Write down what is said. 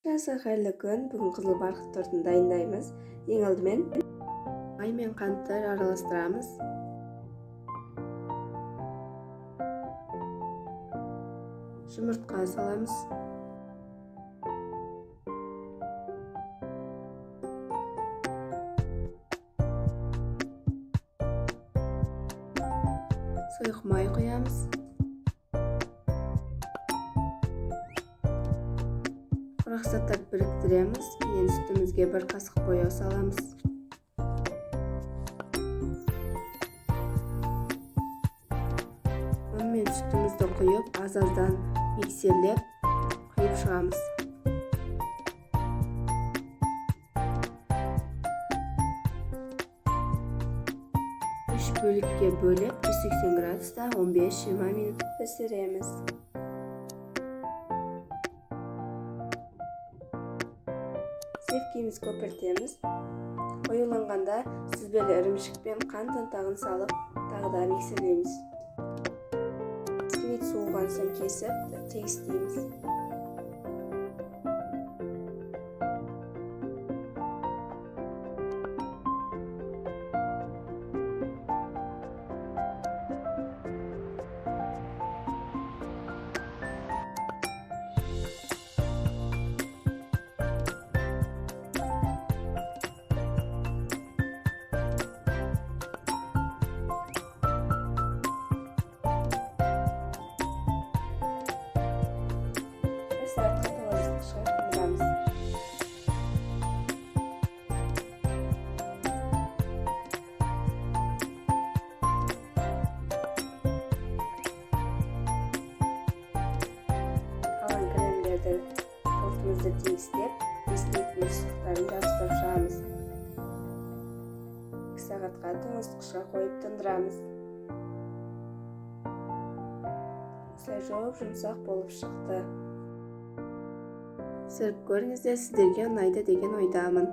Баршаңызға қайырлы күн. Бүгін қызыл барқыт тортын дайындаймыз. Ең алдымен май мен қантты араластырамыз. Жұмыртқа саламыз. Сұйық май құямыз. Құрғақ заттарды біріктіреміз. Кейін сүтімізге бір қасық бояу саламыз. Ұн мен сүтімізді құйып, аз-аздан миксерлеп құйып шығамыз. Үш бөлікке бөліп, 180 градуста 15-20 минут пісіреміз. Сливкеміз көпіртеміз. Қоюланғанда сүзбелі ірімшік пен қант ұнтағын салып, тағы да миксерлейміз. Бисквит суыған соң кесіп, тегістейміз. Сағатқа тоңазытқышқа қондырамыз. Қалған кремдерді тортымызды тегістеп, бисквиттің сызықтарын жабыстырып шығамыз. 2 сағатқа тоңазытқышқа қойып тындырамыз. Осылай жұп-жұмсақ болып шықты. Пісіріп көріңіздер, сіздерге ұнайды деген ойдамын.